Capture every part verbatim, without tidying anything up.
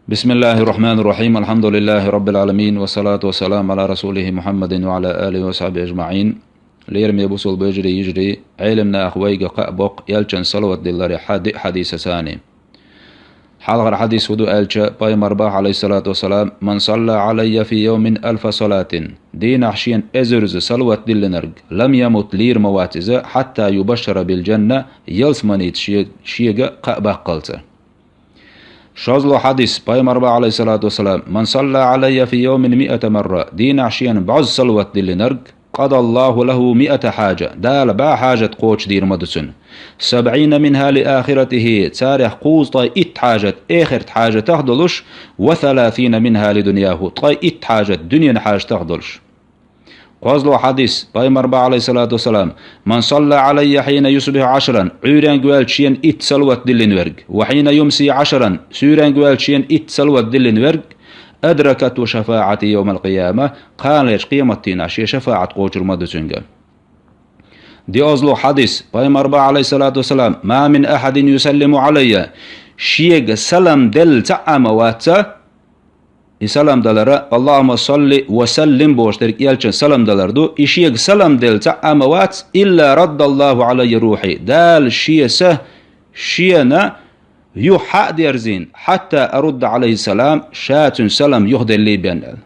بسم الله الرحمن الرحيم. الحمد لله رب العالمين، والصلاة والسلام على رسوله محمد وعلى آله وصحبه أجمعين. Лераме бусалба вежарий, йижарий, Ӏелам наха вайга кхаъ боккха элчан салават диллара хьа-, диъ хьадисаца. Хьалхара хьадис фу ду аьлча, пайхамар бах, عليه الصلاة والسلام: «من صلى علي في يوم ألف صلاة». Дийнахьа шена эзарза салават диллинарг, لم يمت, лийр ма вац из, حتى يبشر بالجنة, ялсмани ше-, шега кхаъ баккхалца. ШозлогӀа хьадис, пайхамар бах, عليه الصلاة والسلام: «من صلى علي في يوم مائة مرة», дийнахьа шена бӀозза салават диллинарг, «قضى الله له مائة حاجة», Дала бӀаь хьажат кхочушдийр ма ду цун. «سبعين منها لآخرته», царех кхузткъе итт хьажат эхарта хьажатах долуш, «وثلاثين منها لدنياه», ткъе итт хьажат дуьненан хьажатах долуш. КхозлогӀа хьадис, пайхамар бах, عليه الصلاة والسلام: «من صلى علي حين يصبح عشرا», Ӏуьйренга ваьлча шена итт салават диллина верг, «وحين يمسي عشرا», суьйренга ваьлча шена итт салават диллина верг, «أدركته شفاعتي يوم القيامة», кханалерча къематдийнахьа шен шафаӀат кхочур ма ду цуьнга. ДиъазлогӀа хьадис, пайхамар бах, عليه الصلاة والسلام: «ما من أحد يسلم علي», шега салам делла цхьа а ма вац, И салам далар, «اللهم صل وسلم» бохуш дерг элчан салам далар ду. И шега салам делла цхьа а ма вац, «إلا رد الله علي روحي», Дала шен са шена юха хьа а дерзийна, «حتى أرد عليه السلام», ша цунна салам юхаделлий бен аьлла.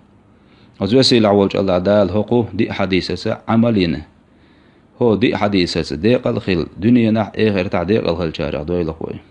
Оцу весийлахь волчу АллахӀ Дала хӀокху диъ хьадисаца Ӏамал йина, хӀо диъ хьадисаца декъала хила, дуьненахь, эхартахь декъала хилчарех дойла вай.